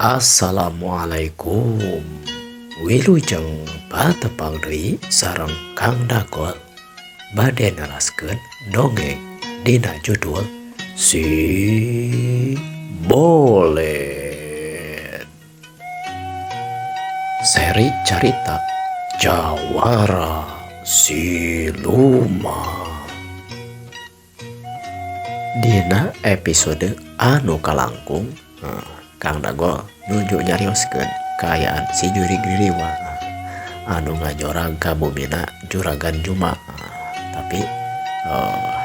Assalamualaikum Wilujeng patepang deui sareng Kang Dagol bade neraskeun dongeng dina judul Si Bolet. Seri carita Jawara Siluman. Dina episode anu kalangkung Kang Dagol nuju nyarioskeun kaayaan si jurig ririwa anu ngajorag ka bumina Juragan Juma tapi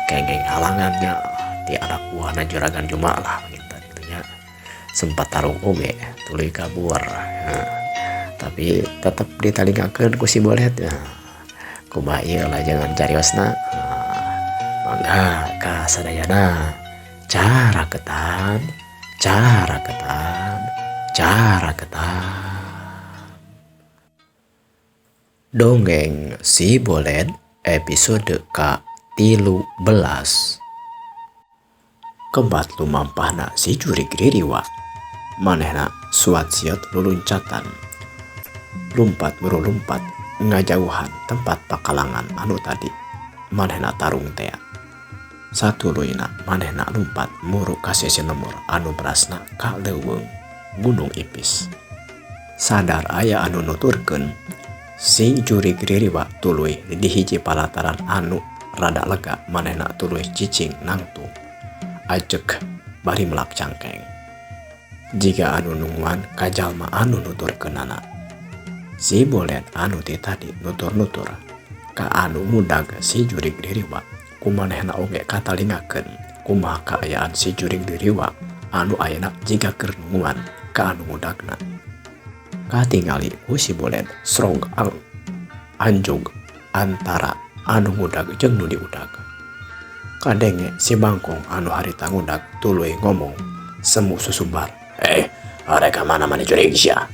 kenging halangannya ti anak buahna Juragan Juma lah panginten kitu nya sempat tarung oge tuluy kabur tapi tetep ditalingakeun ku si Bolet kumaha ieu lajengan cariosna mangga ka sadayana caraketan caraketan caraketan. Dongeng Si Bolet episode ka 13. Kebat lumampahna si jurig ririwa manehna suat siot luluncatan lumpat buru lumpat ngajauhan tempat pakalangan anu tadi manehna tarung tea. Satuluyna manehna lumpat muru ka sisi lembur anu berasna ka leuweung Gunung Ipis. Sadar aya anu nuturkeun si jurig ririwa tuluy di hiji palataran anu rada lega manehna tuluy cicing nangtung ajeg bari melak cangkeng. Jiga anu nungguan ka jalma anu nuturkeunana. Si Bolet anu ti tadi nutur-nutur ka anu ngudag si jurig ririwa kumanehna oge katalingakeun kumaha kaayaan si jurig ririwa anu ayeuna jiga keur nungguan ka anu ngudagna. Katingali ku si Bolet srog anjog antara anu ngudag jeung nu diudag. Kadenge si Bangkong anu harita ngudag tuluy ngomong semu susumbar. Arek ka mana maneh jurig sia?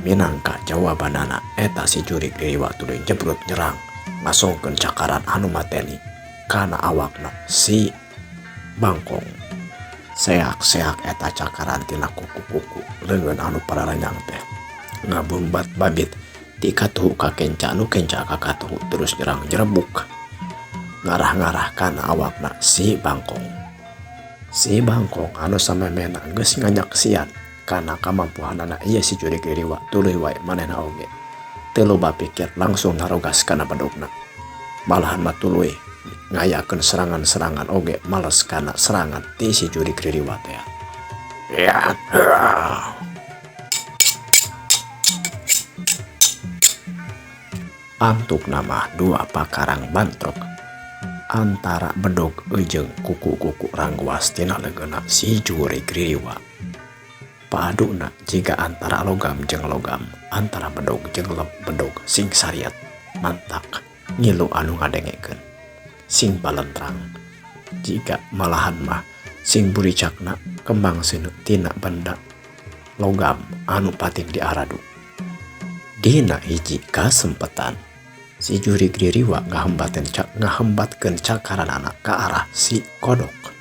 Minangka jawabanana eta si jurig ririwa tuluy nyebrut nyerang ngasongkeun cakaran anu mateni kana awakna si Bangkong. Seak-seak eta cakaran tina kuku-kuku leungeun anu pararanyang teh ngabumbat babit ti katuhu ka kenca nu kenca ka katuhu terus nyerang nyerebuk ngarah-ngarah kana awakna si Bangkong. Si Bangkong anu samemehna geus nganyaksian kana kamampuhanana ieu si jurig ririwa tuluy wae manehna oge teu loba pikir langsung narogas kana bedogna. Malahan mah tuluy ngayakeun serangan-serangan oge males kana serangan ti si jurig ririwa teh. Antukna mah dua pakarang bantrok antara bedog jeung kuku-kuku rangguas tina leungeunna si jurig ririwa. Paaduna jiga antara logam jeung logam, antara bedog jeung bedog sing sariat mantak ngilu anu ngadengekeun sing palentrang. Jiga malahan mah sing buricakna kembang seuneu tina benda logam anu pating diaradu. Dina hiji kasempetan si jurig ririwa ngahembatkeun cakaranana ka arah si kodok.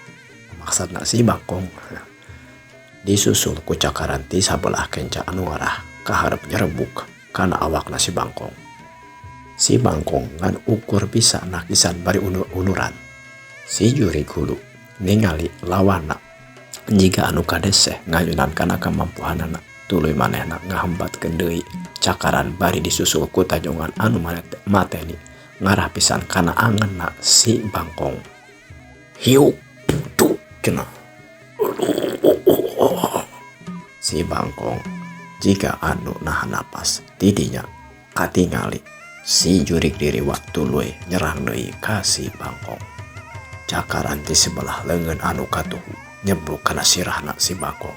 Maksudna si Bangkong disusul ku cakaran ti sabelah kenca anu ngarah ka hareup nyerebuk kana awakna si Bangkong. Si Bangkong ngan ukur bisa nakisan bari unur-unuran. Si jurig hulu ningali lawanna jiga anu kadeseh ngayunan kana kamampuhanana tuluy manehna ngahembatkeun deui cakaran bari disusul ku tajongan anu mateni ngarah pisan kana angeunna si Bangkong. Hiuk tu cenah. Si Bangkong jiga anu nahan napas tidinya katingali si jurig ririwa tuluy nyerang deui ka si Bangkong. Cakaran ti sebelah leungeun anu katuhu nyebruk kana sirahna si Bangkong.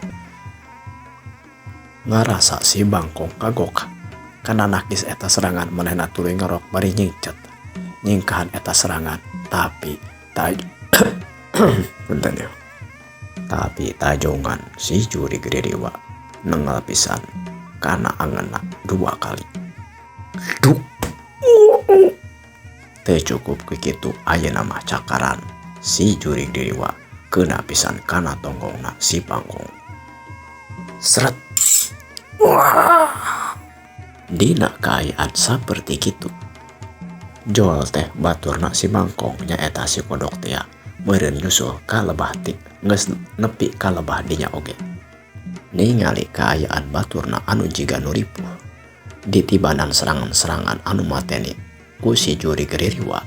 Ngarasa si Bangkong kagok kana nakis eta serangan manehna tuluy ngerok bari nyingcet nyingkahan eta serangan tapi punten ya. Tapi tajongan si jurig ririwa nengal pisan kana angeunna dua kali. Duk. Teu cukup kitu ayeuna mah cakaran si jurig ririwa keuna pisan kana tonggongna si Bangkong. Seret. Wah. Dina kaayaan saperti kitu. Jol teh baturna si Bangkong nyaeta si kodok tea meureun nyusul ka lebah ti geus nepi ka lebah dinya oge. Ningali kaayaan baturna anu jiga nu ripuh ditibanan serangan-serangan anu mateni ku si jurig ririwa,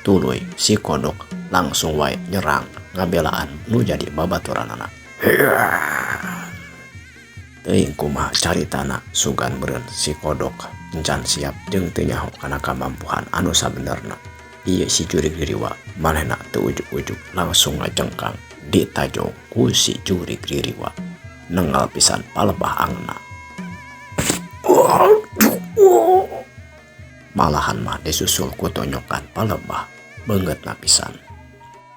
tuluy si kodok langsung wae nyerang ngabelaan nu jadi babaturanana. Teuing kumaha caritana sugan meureun si kodok encan siap jeung teu nyaho kana kamampuhan anu sabenerna. Ieu si jurig ririwa manehna teu ujug-ujug langsung ngajengkang ditajong ku si jurig ririwa. Nengal pisan palebah angna. Malahan mah disusul ku tonyokan palebah beungeutna pisan.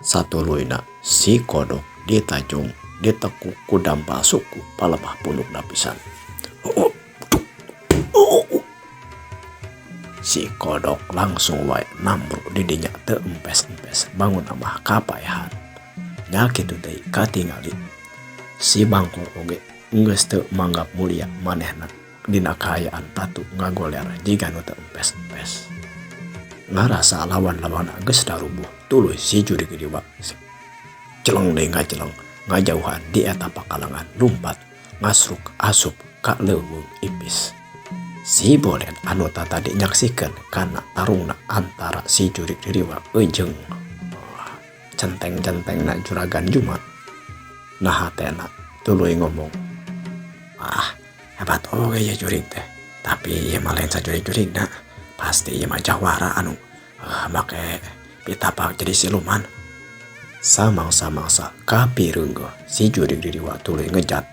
Satuluyna si kodok ditajong ditekuk ku dampal suku palebah pundukna pisan. Si kodok langsung wae nambruk di dinya teu empes-empes bangun mah kapaehan. Nya kitu deui katingali si Bangkong oge geus teu manggap mulia manehna dina kaayaan tatu ngagoler jiga nu teu empes-empes. Ngarasa lawan-lawanna geus darubuh tuluy si jurig riwa celeng deui ngaceleng ngajauhan di eta pakalangan lumpat ngasruk asup ka leuweung ipis. Si Bolen anu tatadi nyaksikeun kana tarungna antara si jurig ririwa jeung centeng-centengna juragan Juma. Nah hatena tuluy ngomong, "Ah, hebat oge ieu jurig teh. Tapi ieu mah lain sajurig-jurigna. Pasti ieu mah jawara anu make pitapak jadi siluman." Samangsa-mangsa kapireunggeuh si jurig ririwa tuluy ngejat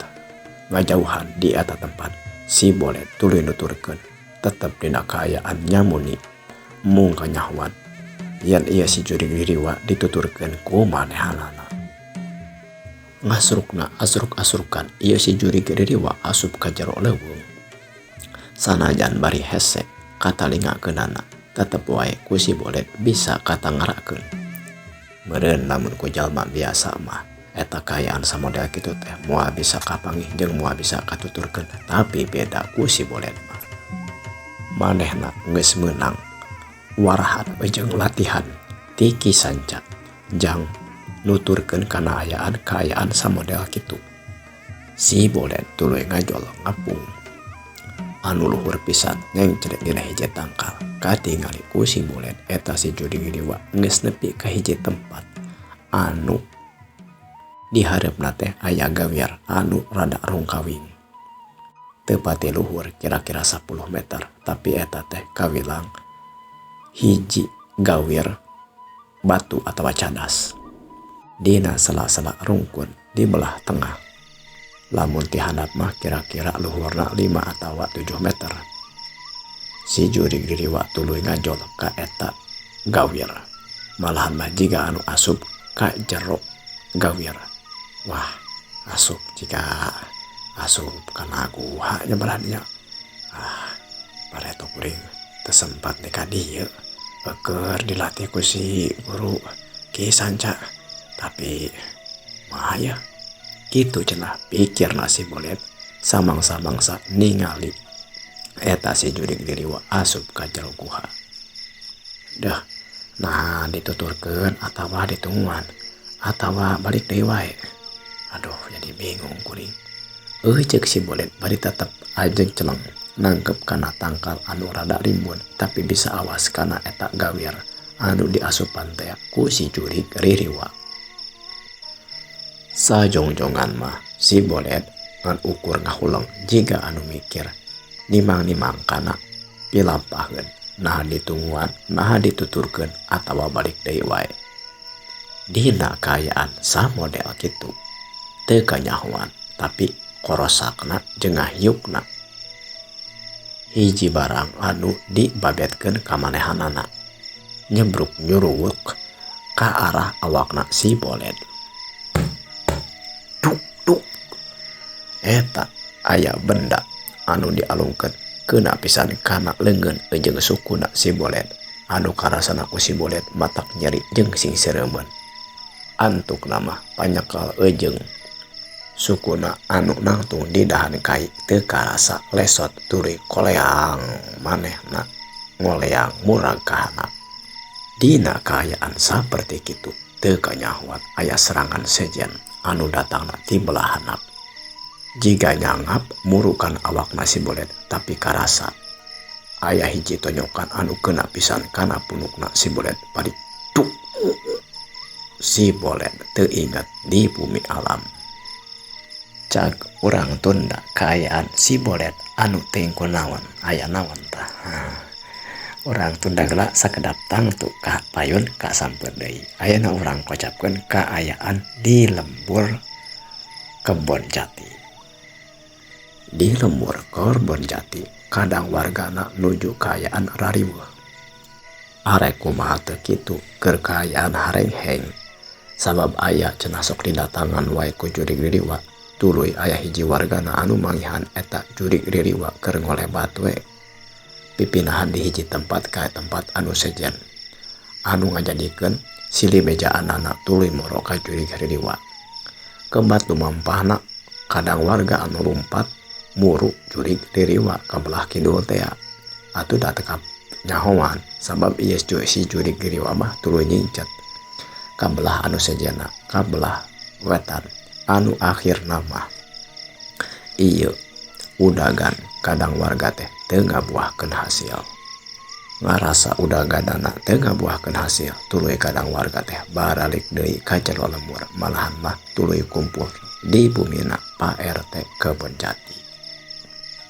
ngajauhan di eta tempat. Si Bolet tuluy nuturkeun tetep dina kaayaan nyamuni mung kanyahoan yen ieu si jurig ririwa dituturkeun ku manehanana. Ngasrukna asruk-asrukan ieu si jurig ririwa asup ka jero leuweung. Sanajan bari hese katalingakeunana tetep wae ku si Bolet bisa katangarakeun. Meureun lamun ku jalma biasa mah eta kaayaan samodel kitu teh moal bisa kapanggih jeung moal bisa katuturkeun, tapi beda ku si Bolet mah. Manehna geus meunang warahan jeung latihan ti Ki Sanca jang nuturkeun kana kaayaan samodel kitu. Si Bolet tuluy ngajol ngapung anu luhur pisan ngengcrek dina hiji tangkal. Katingali ku si Bolet eta si jurig ririwa geus nepi ka hiji tempat anu dihareupna teh aya gawir anu rada rungkawing. Teu pati luhur kira-kira 10 meter, tapi eta teh kawilang hiji gawir batu atawa cadas. Dina sela-sela rungkun di belah tengah. Lamun ti handap mah kira-kira luhurna 5 atawa 7 meter. Si jurig ririwa tuluy ngajol ka eta gawir. Malahan mah jiga anu asup ka jero gawir. Wah, asup jika asup kana guha nya balahnya. Ah, bareto kuring teu sempat ka dieu. Keur dilatih ku si guru Ki Sanca. Tapi mah ya kitu cenah pikirna si Bolet samangsa-mangsa ningali eta si jurig ririwa asup ka jero guha. Dah, nah dituturkeun atawa ditungguan atawa balik deui wae. Aduh, jadi bingung kuring. Ceuk si Bolet bari tetep ajeg celeng nangkep kana tangkal anu rada rimbun tapi bisa awas kana eta gawir anu diasupan teh ku si jurig ririwa. Sajongjongan mah si Bolet ngan ukur ngahuleng jiga anu mikir nimang-nimang kana pilampaheun naha ditungguan naha dituturkeun atawa balik deui wae. Dina kaayaan samodel kitu teu kanyahoan tapi korosakna jeung ngahiukna. Hiji barang anu dibabetkeun ka manehanana nyebruk nyuruwuk ka arah awakna si Bolet. Duk duk eta aya benda anu dialungkeun keuna pisan kana leungeun jeung sukuna si Bolet anu karasana ku si Bolet matak nyeri jeung sing sereumeun. Antukna mah panyekal jeung Sukuna anu nangtung di dahan kai teu karasa lesot tuluy koleang manehna ngoleang murag ka handap. Dina kaayaan saperti kitu teu kanyahoan aya serangan sejen anu datangna ti belah handap. Jiga nyangap murukan awakna si Boled tapi karasa aya hiji tonyokan anu kena pisan kana punukna si Boled bari tuk si Boled teu inget di bumi alam. Cag urang tunda kaayaan si Boled anu teuing kunaon aya naon tah. Urang tunda geula sakedap tangtu ka payun kasampeun deui. Ayeuna urang kocapkeun kaayaan di lembur Kebon Jati. Di lembur Kebon Jati kadang wargana nuju kaayaan rariweuh. Arek kumaha teu kitu keur kaayaan harengheng. Sabab aya cenah sok didatangan wae ku jurig ririwa. Tuluy aya hiji wargana anu manggihan eta jurig ririwa keur ngolebat we. Pipinahan di hiji tempat ka tempat anu sejen. Anu ngajadikeun silih bejaanana tuluy moro ka jurig ririwa. Kebat lumampahna kadang warga anu lumpat muru jurig ririwa ka belah kidul tea. Atuh da teu nyahoan sabab ieu si jurig ririwa mah tuluy nyincet ka belah anu sejenna ka belah wetan. Anu akhirna mah ieu udagan kadang warga teh teu ngabuahkeun hasil. Ngarasa udaganana teu ngabuahkeun hasil tuluy kadang warga teh baralik deui ka jero lembur malahan mah tuluy kumpul di bumina Pak RT Kebon Jati.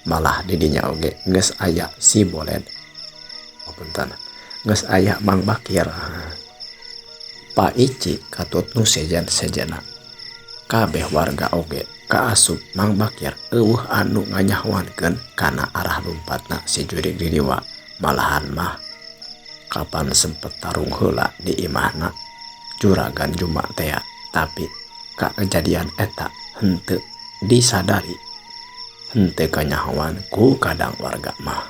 Malah didinya oge geus aya si Boled. Oh, punten. Geus aya Mang Bakir. Pak Ici katut nu sejen-sejena. Kabeh warga oge kaasup Mang Bakir eueuh anu nganyahoankeun kana arah lumpatna si jurig ririwa. Malahan mah kapan sempet tarung heula di imahna juragan Juma tea, tapi ka kejadian eta henteu disadari. Henteu kanyahoan ku kadang warga mah.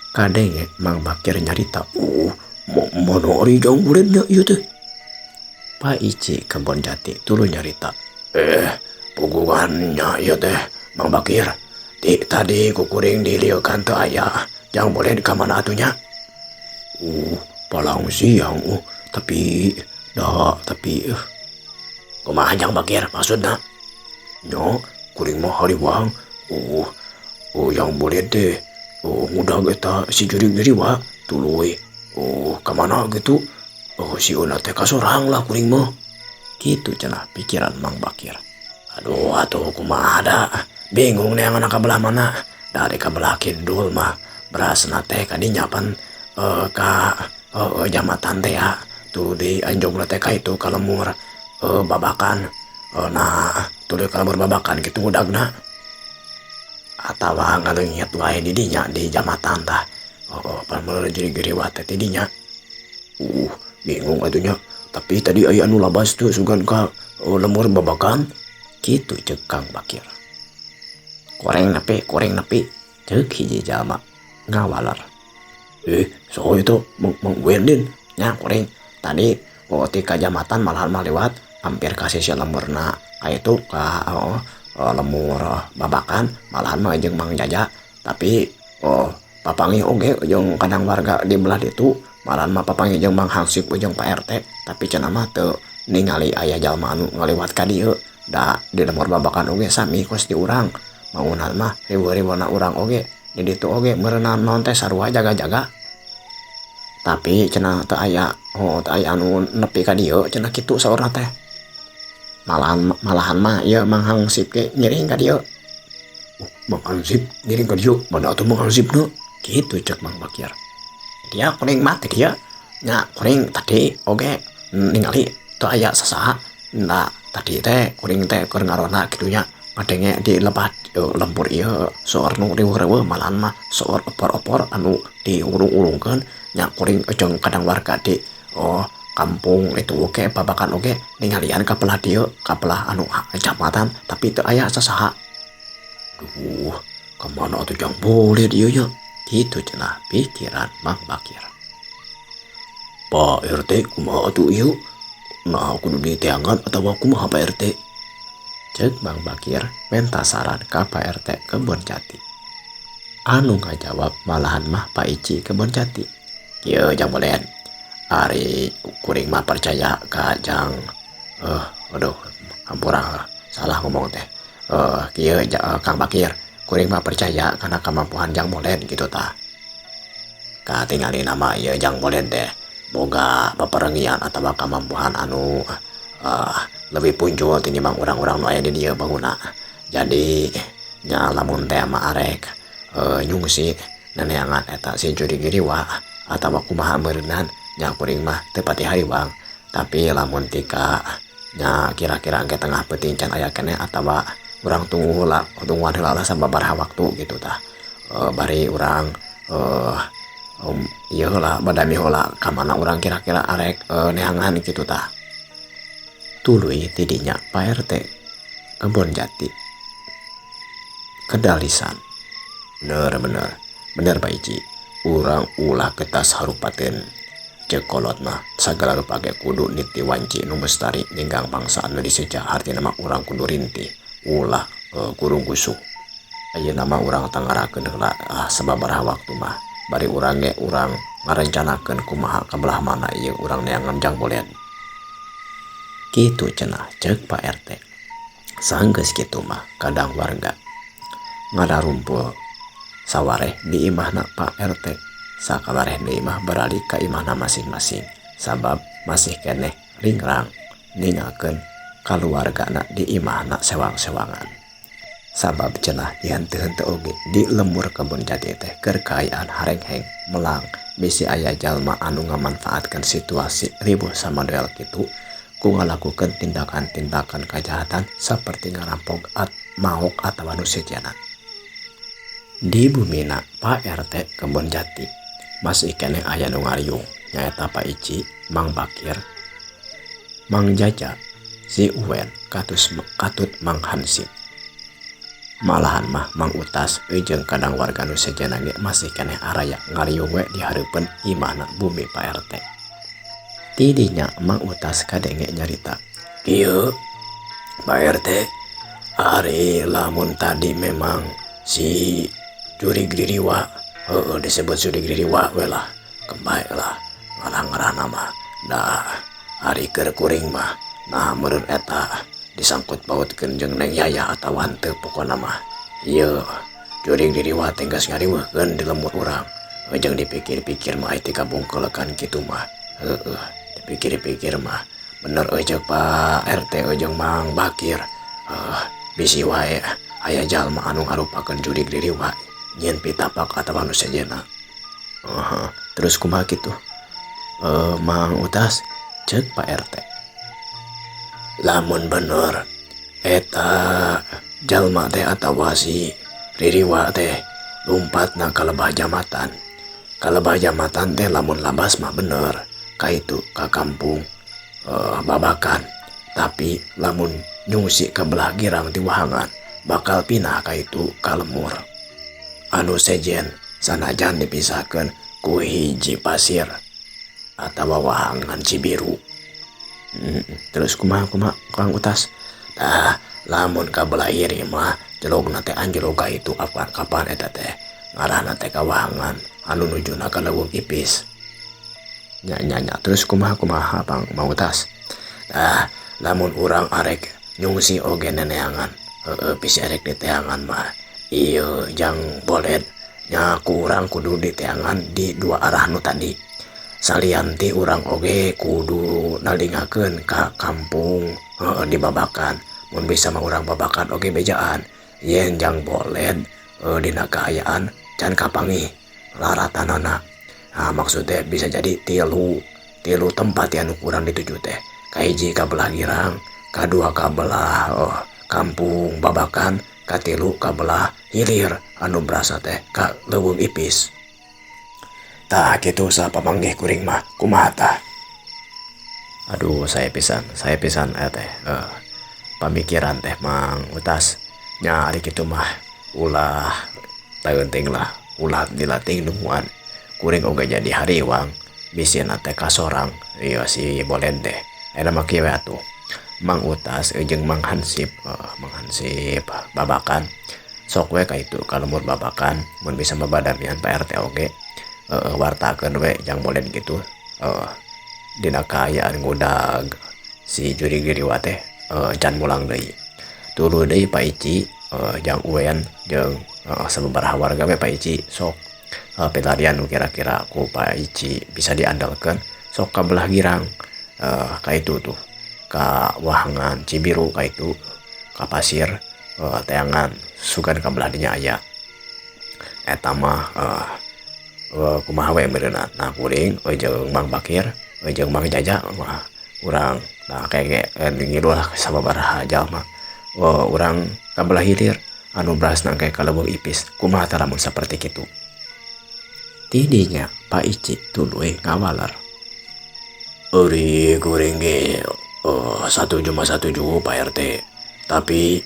Kadenge Mang Bakir nyarita, mana ari jang bulennya ieu teh? Pak Ici Kebon Jati tuluy nyarita, puguannya ieu teh Mang Bakir. Ti tadi kukuring dilieukan teu aya. Jang boleh ka mana atuh nya? Palang siang, tapi dah tapi kumaha Jang Bakir maksudna? Nya, kuring mah hariwang. Yang boleh teh. Ngudag eta si jurig ririwa tuluy. Ka mana gitu? Si una teh kasorang lah kuring mah. Kitu cenah pikiran Mang Bakir. Aduh, atuh kumaha da? Bingung neangan ka belah mana. Dari ka belah kidul mah berasna teh kadinya pan ka jamatan teh ya. Tuh di anjogna teh ka itu ka lemur babakan. Nah, tuluy ka lemur babakan kitu ngudagna. Atawa ngaleungit wae di dinya di jamatan tah. Pan meuleuh jurig ririwa teh ti dinya. Bingung atuh nya. Tapi tadi aya anu labas tuh sugan ka lemur babakan. Kitu ceuk Kang Bakir. Koreng nepi, koreng nepi. Ceuk hiji jalma ngawaler. Saha itu Mang Wendin? Nya koreng tadi ti kajamatan malahan mah lewat hampir ka sisi lemurna. Ka itu ka lemur babakan malahan mah jeung Mang Jaja. Tapi papanggih oge jeung kadang warga di belah ditu malahan mah papanggih jeung Mang Hansip jeung Pak RT. Tapi cenah mah teu ningali aya jalma anu ngaliwat ka dieu. Da di lemur babakan oge sami kos di urang. Mangunan mah riweuh-riweuhna urang oge di ditu oge meureunna naon teh sarua jaga-jaga. Tapi cenah teu aya, teu aya anu nepi ka dieu cenah kitu saurna teh. Malahan mah ieu Mang Hansip ge ngiring ka dieu. Mang Hansip ngiring ka dieu, mana atuh Mang Hansipna? Kitu ceuk Mang Bakir. Dia kuring mah teh dia. Nya kuring tadi oge ningali teu aya sasaha. Nah, tadi teh kuring teh keur ngarona kitu nya. Ngadenge di lepat lembur ieu soor nu riweuh-riweuh malahan mah soor opor-opor anu diurung-urungkeun. Nya kuring jeung kadang warga di kampung itu oge babakan oge ningalian ka belah dieu ka belah anu kecamatan tapi teu aya sasaha. Duh, ka mana atuh jang boleh dieu nya? Kitu cenah pikiran Mang Bakir. Pak RT kumaha atuh ieu? Nah, kudu diteangan atawa kumaha Pak RT? Ceuk Mang Bakir menta saran ka Pak RT Kebon Jati. Anu ngajawab malahan mah Pak Ici Kebon Jati. Kieu Jang Bolen, ari kuring mah percaya ka Jang aduh hampura salah ngomong teh. Kieu Kang Bakir, kuring mah percaya kana kamampuan Jang Bolen gitu tah. Katingali nama ieu Jang Bolen teh boga paperengian atawa kamampuan anu lebih punjul tinimbang urang-urang nu aya di dieu bangunna. Jadi nya lamun teh mah arek nyungsi neneangan eta si jurig ririwa atawa kumaha meureunan nya kuring mah teu pati hariwang. Tapi lamun tika nya kira-kira engke tengah peuting can aya keneh atawa urang tunggu heula, tungguan heula lah sababaraha waktu gitu tah. Bari urang ieu heula badami heula ka mana urang kira-kira arek neangan gitu tah. Tuluy tidinya Pak RT Kebon Jati kedalisan. Bener bener bener Pak Ici, urang ulah getas harupateun. Ceuk kolot mah sagala rupa ge kudu niti wanci nu bestari ninggang bangsa anu diseja, artina mah urang kudu rintih ulah kurung gusuh. Ayeuna mah urang tangarakeun heula sababaraha waktu mah bari urang ge urang ngarencanakeun kumaha ka belah mana ieu urang neangan Jang Bolen. Kitu cenah ceuk Pak RT. Sanggeus kitu mah kadang warga ngadarumpul sawareh di imahna Pak RT. Sakabareh deui mah beralih ka imahna masing-masing sabab masih keneh ringrang ninggalkeun kaluargana di imahna sewang-sewangan. Sabab cenah dihenteu-henteu oge di lembur Kebon Jati teh keur kaayaan harengheng melang bisi aya jalma anu ngamanfaatkeun situasi ribuh samaduel kitu ku ngalakukeun tindakan-tindakan kajahatan saperti ngarampok maok atawa nu sejenna. Di bumina Pak RT Kebon Jati masih keneh aya nu ngariung nyaeta Pak Ici, Mang Bakir, Mang Jaja, si Uwen, katut Mang Hansip. Malahan mah Mang Utas jeung kadang warga nu sejenna ge masih keneh araya ngariung we di hareupeun imahna bumi Pak RT. Tidinya Mang Utas kadenge nyarita, kieu Pak RT, ari lamun tadi memang si jurig ririwa, heueuh disebut jurig ririwa we lah, kebae lah ngarang-ngarang mah. Dah ari keur kuring mah nah meureun eta disangkut pautkeun jeung Neng Yaya atawa henteu pokona mah. Ieu jurig ririwa teh geus ngariweuhkeun di lembur urang. Jeung dipikir-pikir mah teh kabungkeulekan kitu mah. Heueuh, dipikir-pikir mah bener euy ceuk Pak RT jeung Mang Bakir. Bisi wae aya jalma anu ngarupakeun jurig ririwa nyieun pitapak atawa nu sejenna. Terus kumaha kitu? Mang Utas, ceuk Pak RT. Lamun bener eta jalma teh atawa si ririwa teh lumpatna ka lebah jamatan. Ka lebah jamatan teh lamun labas mah bener kaitu ka kampung Babakan. Tapi lamun nyungsi ka belah girang ti wahangan bakal pinah kaitu ka lemur. Anu sejen sanajan dipisahkeun ku hiji pasir atawa wahangan Cibiru. Terus kumaha Kang Utas? Tah lamun ka belah iri mah jelogna teh anjlog ka itu apa kapan eta teh ngarahna teh ka wahangan anu nujuna ka Leuweung Ipis. Nya nya nya terus kumaha Pang Mang Utas? Tah lamun urang arek nyungsi oge neneangan, heueuh bisi arek diteangan mah ieu Jang Bolen nya ku urang kudu diteangan di dua arah nu tadi. Salian ti urang oge kudu nalingakeun ka kampung di Babakan. Mun bisa mah urang Babakan oge bejaan yen Jang Bolen dina kaayaan can kapanggih laratanana. Nah, maksudnya bisa jadi tilu tempat anu kurang dituju teh. Kahiji ka belah girang, kadua ka belah kampung Babakan, katilu ka belah hilir anu berasa teh ka Leuweung Ipis. Tah kitu sapamanggih kuring mah kumaha tah? Aduh, saya pisan teh pamikiran teh Mang Utas. Nya ari kitu mah ulah taeunting lah, ulah dilatih nungguan. Kuring oge jadi hariwang bisina teh kasorang ieu si Bolen teh. Ayeuna mah kieu we atuh. Mang Utas jeung Mang Hansip, Mang Hansip Babakan sok we ka itu ka lembur Babakan mun bisa mah badamian Pak RT oge wartakeun we jang molen gitu dina kaayaan ngudag si jurig ririwa teh can mulang deui. Tuluy deui Pak Ici jang Uwen jeung sababaraha warga we Pak Ici sok pilarian nu kira-kira ku Pak Ici bisa diandalkeun sok ka belah girang ka itu tuh ka Wahangan Cibiru ka itu ka pasir teangan sugan ka belah dinya aya eta mah kumaha we meureunna. Nah kuring jeung Mang Bakir jeung Mang Jaja mah urang nah kayak ngilu lah sababaraha jalma urang ka belah hilir anu berasna engke ka Leuweung Ipis kumaha tah lamun saperti kitu. Tidinya Pak Ici tuluy ngawaler. Uri kuring ge satuju mah satuju Pak RT, tapi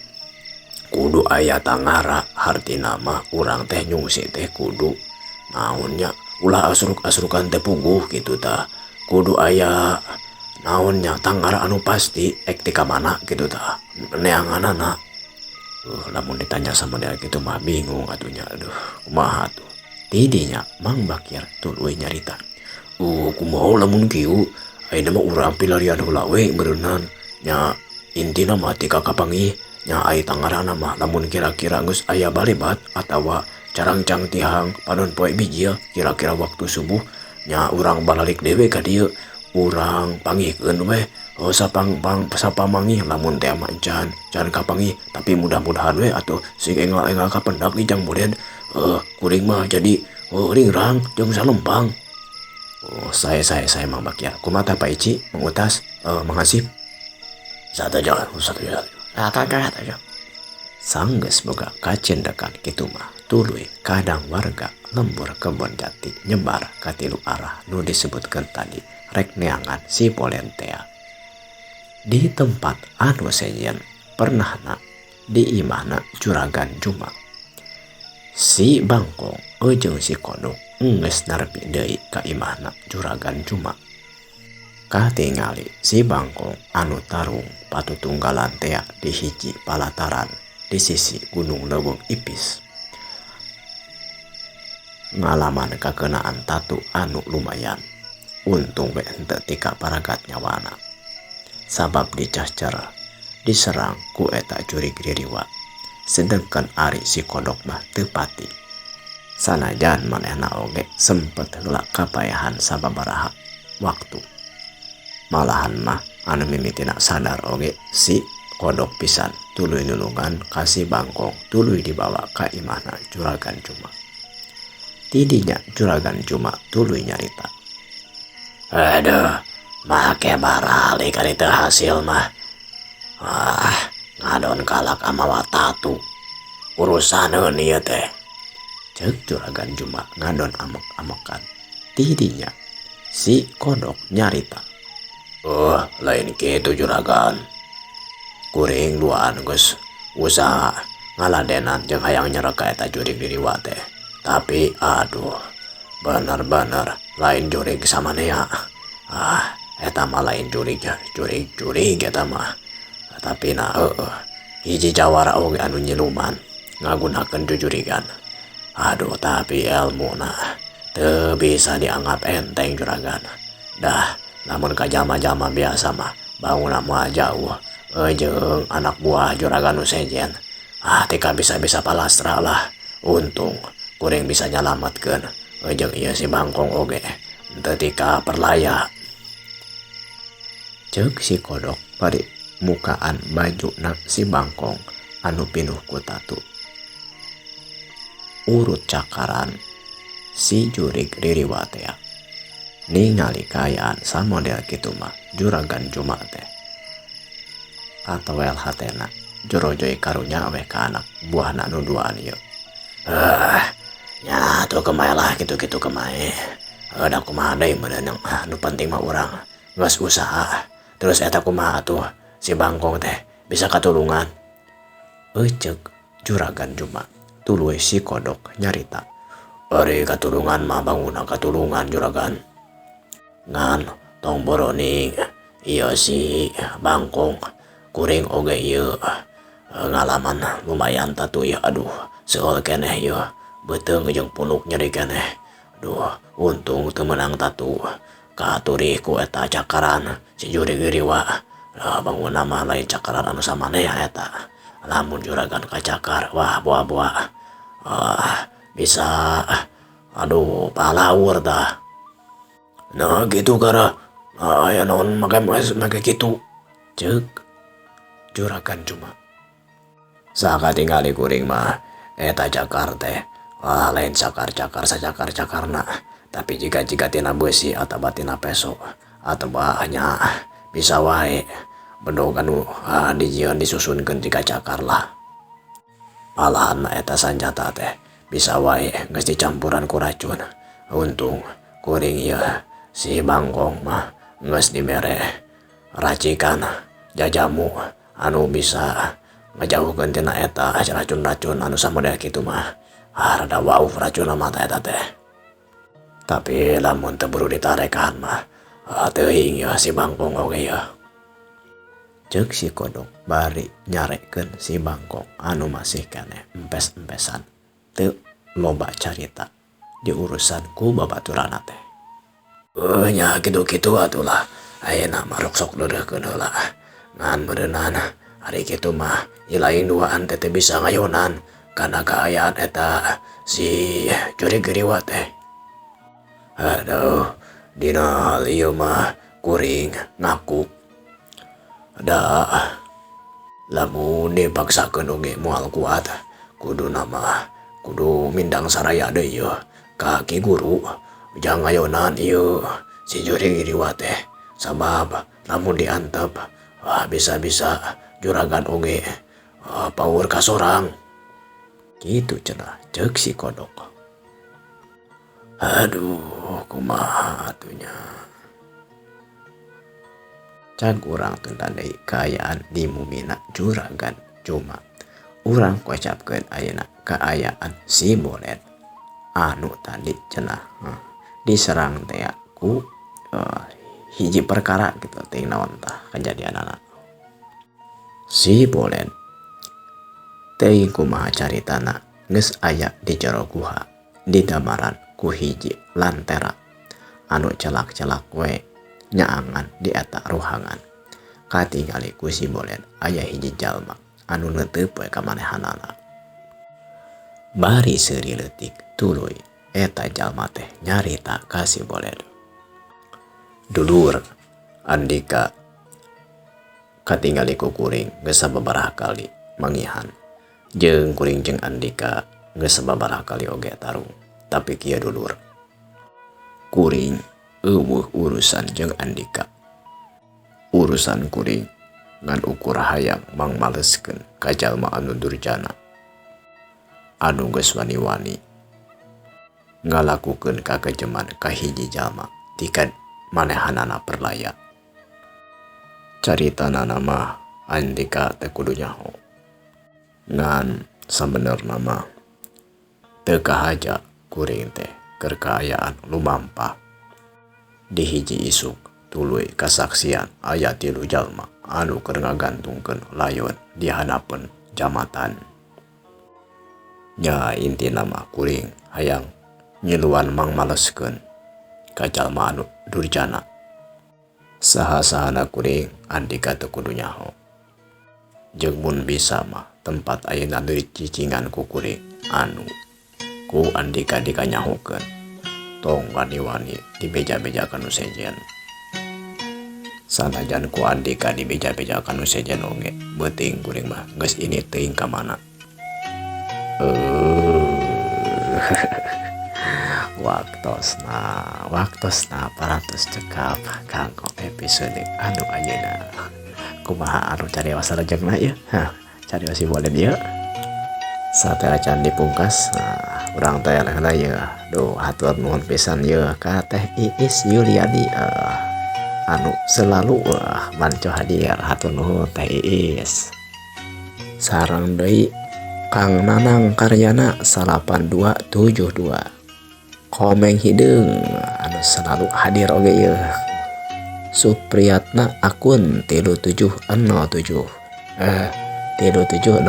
kudu aya tangara hartina mah urang teh nyungsi teh kudu naonnya ulah asruk-asrukan teh puguh gitu tah, kudu aya naonnya tangara anu pasti ek ti ka mana gitu tah neanganana. Lamun ditanya sama dia gitu mah bingung atunya, aduh kumaha tuh. Tidinya Mang Bakir tuluy nyarita. Kumaha lamun kieu ayeuna mah urang pilarian heula we meureunnan nya intina mah ti kakapanggih nya ai tangarana mah lamun kira-kira geus aya balebat atawa carangcang tihang panon poe bijil kira-kira waktu subuh nya urang balalik dewe ka dieu urang panggihkeun we sapamangih lamun teh mah can kapanggih tapi mudah-mudahan we atuh sing enggal-enggal kapendak jang moden kuring mah jadi ringrang jeung salempang. Oh, saya Mang Bakir. Kumaha Pak Ici, Mang Utas, Mang Hansip? Satuju. Sanggeus boga kacendekan kitu mah tuluy kadang warga lembur Kebon Jati nyebar ka tilu arah nu disebutkeun tadi rek neangan si Polen tea. Di tempat anu sejen pernahna di imahna Juragan Juma. Si Bangkong jeung si Kodok enggeus narpi deui ka imahna Juragan Juma. Katingali si Bangkong anu tarung patutunggalan tea di hiji palataran di sisi Gunung Leuweung Ipis. Ngalaman kakenaan tatu anu lumayan. Untung we henteu tika paragat nyawana. Sabab dicahcer diserang ku eta jurig ririwa. Sedangkan ari si Kodok mah teu pati. Sanajan manehna oge sempet heula kapayahan sababaraha waktu. Malahan mah anu mimitina sadar oge si Kodok pisan tuluy nulungan ka si Bangkong tuluy dibawa ka imahna Juragan Juma. Tidinya Juragan Juma tuluy nyarita. Aduh, make barali kali teu hasil mah. Ah, ngadon kalak amawa tatu. Urusaneun ieu teh. Ceuk Juragan Juma ngadon amok-amokan. Tidinya si Kodok nyarita. Lain kitu Juragan. Kuring duaan geus usaha ngaladenan jeung hayang nyerek ka eta jurig ririwa teh. Tapi aduh, bener-bener lain jurig samanea. Ah, eta mah lain jurig, jurig eta mah. Tapi na hiji jawara oge anu nyiluman ngagunakeun jujurigan. Aduh, tapi elmuna teu bisa dianggap enteng Juragan. Dah, lamun ka jalma-jalma biasa mah bangunna moal jauh jeung anak buah Juragan nu sejen. Ah, tika bisa-bisa palastra lah. Untung kuring bisa nyalametkeun jeung ieu si Bangkong oge teu tika perlaya. Ceuk si Kodok bari mukaan bajuna si Bangkong anu pinuh ku tatu. Urut cakaran si jurig ririwa tea. Ningali kaayaan samodel kitu mah Juragan Juma teh. Atawel hatena jorojoy karunya we ka anak buahna nu duaan ieu. Nya atuh kemae lah kitu-kitu kemae. Da kumaha deui meureun nu penting mah urang geus usaha. Terus eta kumaha atuh si Bangkong teh bisa katulungan. Ceuk Juragan Juma tuluy si Kodok nyarita. Ari katulungan mah bangunna katulungan Juragan. Ngan tong boroning ieu si Bangkong Kuring oge ieu ngalaman lumayan tatu ieu, aduh seueul keneh ieu beuteung jeung punuk nyeri keneh. Duh, untung teu meunang tatu kaaturi ku eta cakaran si jurig giriwa. Bangunna mah lain cakaran anu samanea eta. Lamun juragan kacakar wah boa-boa bisa aduh palaur tah. Nah kitu kara aya naon make make kitu ceuk juragan Juma. Sakatingali kuring mah eta cakar teh wah lain cakar-cakar sacakar-cakarna tapi jiga-jiga tina beusi atawa tina peso atawa nya bisa wae bedog anu dijieun disusunkeun jiga cakar lah. Malahan eta sanjata teh bisa wae geus dicampuran ku racun. Untung kuring ieu si Bangkong mah geus dibere racikan jajamu anu bisa ngajauhkeun tina eta racun-racun anu samodel kitu mah. Ah rada wauh racunna mah eta teh. Tapi lamun teu buru ditarekan mah teuing ieu si Bangkong oge ieu. Ceuk si Kodok bari nyarekeun si Bangkong anu masih keneh empes-empesan teu loba carita diurusan ku babaturanna teh. Nya kitu-kitu atuh lah ayeuna mah rok sok deudeuhkeun heula. Ngan meureunan ari kitu mah lain duaan teh teu bisa ngayonan kana kaayaan eta si jurig giriwa teh. Aduh, dina hal ieu mah kuring ngaku da lamun dipaksakeun oge moal kuat. Kuduna mah kudu mindang saraya deui ieu ka Ki Guru jang ngayonan ieu si jurig giriwa teh. Sabab lamun diantep bisa-bisa juragan oge paur ka sorang. Kitu cenah ceuk si Kodok. Aduh, kumaha atuh nya. Cag urang tunda deui kaayaan di mumina juragan Juma. Urang kocapkeun ayeuna kaayaan si Bolet anu tadi cenah diserang teh ku hiji perkara gitu teuing naon tah kajadianana. Si Bolet teuing kumaha caritana geus aya di jero guha di damaran ku hiji lantera anu celak-celak we nyaangan di eta ruangan. Katingali ku si Bolet aya hiji jalma anu neuteup we ka manehanana. Bari seuri leutik tuluy eta jalma teh nyarita ka si Bolet. Dulur andika katingali ku kuring geus sababaraha kali mangihan. Jeung kuring jeung andika geus sababaraha kali oge tarung. Tapi kieu dulur, kuring eueuh urusan jeung andika. Urusan kuring ngan ukur hayang mangmaleskeun ka jalma anu durjana anu geus wani-wani ngalakukeun kakejeman ka hiji jalma tikan manehanana perlaya. Caritana mah andika teu kudu nyaho. Ngan sabenerna mah teu kahaja kuring teh keur kaayaan lumampah. Di hiji isuk tuluy kasaksian aya tilu jalma anu keur ngagantungkeun layon di hanapeun jamatan. Nya intina mah kuring hayang ngiluan mangmaleskeun ka jalma anu durjana. Saha-sahana kuring andika teu kudu nyaho. Jeung mun bisa mah tempat ayeuna deui cicingan ku kuring anu ku andika dikanyahokeun. Tong wani-wani dibeja-beja ka nu sejen. Sanajan ku andika dibeja-beja ka nu sejen oge beuting kuring mah geus ini teuing ka mana. Waktosna parantos cekap kanggo episode anu ayeuna. Kumaha anu carios salajengna ieu? Hah, carios si Bolet ieu. Sateuacan dipungkas, nah, urang teh heula ieu. Duh, hatur nuhun pisan ieu ka Teh Iis Yuliani anu selalu manco hadir. Hatur nuhun Teh Iis. Sareng deui Kang Nanang Karyana 8272. Komeng Hideung anu selalu hadir oge ieu. Supriyatna akun 3707. 3703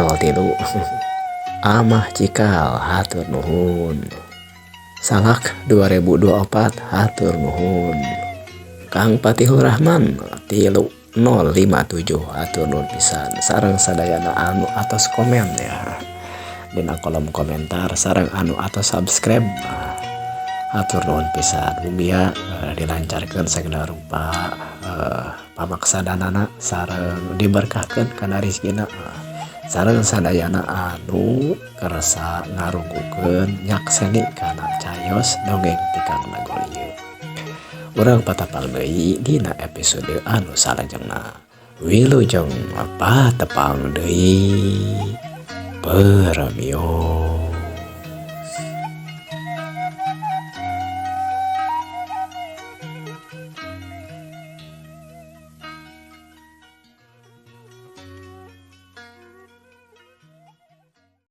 Amah Cikal hatur nuhun. Salak 2024 hatur nuhun. Kang Patihul Rahman 3057 hatur nuhun pisan. Sareng sadayana anu atos komen ya dina kolom komentar, sareng anu atos subscribe, hatur nuhun pisan. Mugia dilancarkeun segala rupa pamaksadanana sareng diberkahkeun kana rezekina. Sareng sadayana anu kersa ngarungukeun, nyakseni kana cayos dongeng Tikang Nagol ieu. Urang patepang deui dina episode anu salajengna. Wilujeng patepang deui, permios.